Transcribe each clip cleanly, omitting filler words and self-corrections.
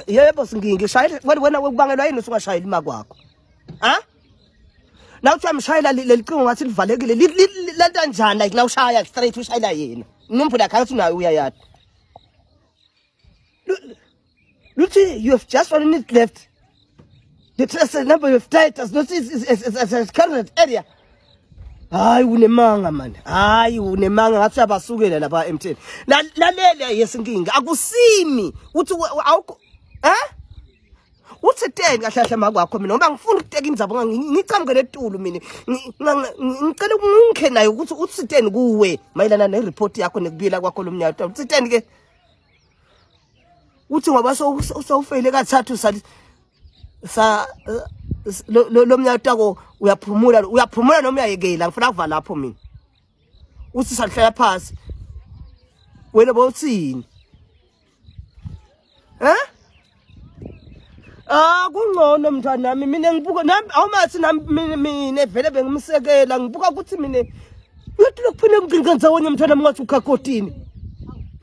Yebo ngishayela wena wena kubangelwa yini usungashayeli ima kwakho? Ha? Na uthi uyamshayela leli cingo ngathi livalekile lento kanjani like na ushaya straight ushayela yena. Inombolo yakhe ngathi unayo uyayadi. Luthi you have just one minute left. The trusted number you have dialed does not is is is, is, is current area. Hayi unemanga man. Hayi unemanga ngathi uyabasukela lapha MTN. Lalela yesinkinga akusimi uthi awukho eh uthi 10 kahle kahle makwakho mina ngoba ngifuna ukuteka indzaba ngicamukele etulo mina ngicela ungikhe nayo ukuthi uthi 10 kuwe mayelana ne report yakho nekubuyela kwakho lomnyaka uthi 10 ke uthi ngoba sowufeyile kathathu sali sa lo mnyaka uyaphumula uyaphumula noma uyayekela ngifuna kuva lapho mina uthi sahlala phansi wena bowuthini eh Ah kungcono mntwanami mina ngibuka nami awumathi nami mina vele bengimsekela ngibuka ukuthi mina uyathi lokuphinde ngigcince ndawonye mntwanami ngathi ukhakotini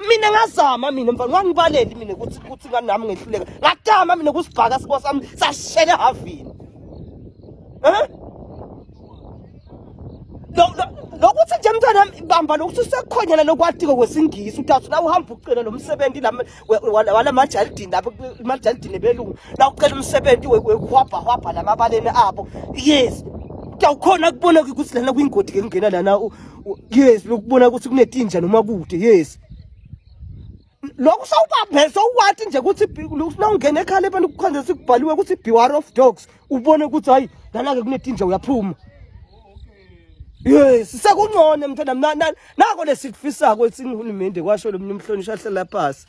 mina ngazama mina mfana wangibaleli mina ukuthi ukuthi nami ngehluleka ngatama mina kusibhaka siko sami sashela havini eh lokuthi nje mntwana bamba lokuthi usekhonyana lokwatiko kwesingisi uthathu la uhamba ucela lo msebenzi wala majalidini lapho emajalidini belungu la ucela umsebenzi wekuhwabha hwabha lamabaleni abo yes awukhona kubona ukuthi lana kwingodi ke kungena lana yes lokubona ukuthi kunetinja noma kude yes lokhu sawubambe sowuwathi nje ukuthi nawungena ekhala abantu kukhonze sikubhaliwe ukuthi beware of dogs ubone ukuthi hayi lana-ke kunetinja uyaphuma yes sekungcono mntwana nako lesikufisako esingihulumende kwasho lo mnye umhlonishwa ahlala phasi.